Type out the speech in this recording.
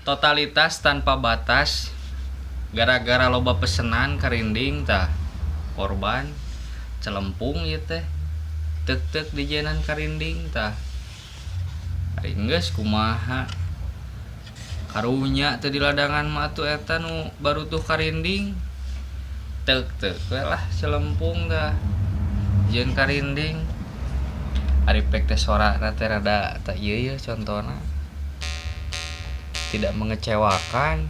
Totalitas tanpa batas gara-gara loba pesenan karinding tah korban celempung ieu teh teuk-teuk dijienan karinding tah. Ari geus kumaha karunya teu di ladangan mah atuh eta nu barutuh karinding teuk-teuk we lah celempung tah jieun karinding. Ari pek teh sorana teh rada tah ieu yeuh contona tidak mengecewakan.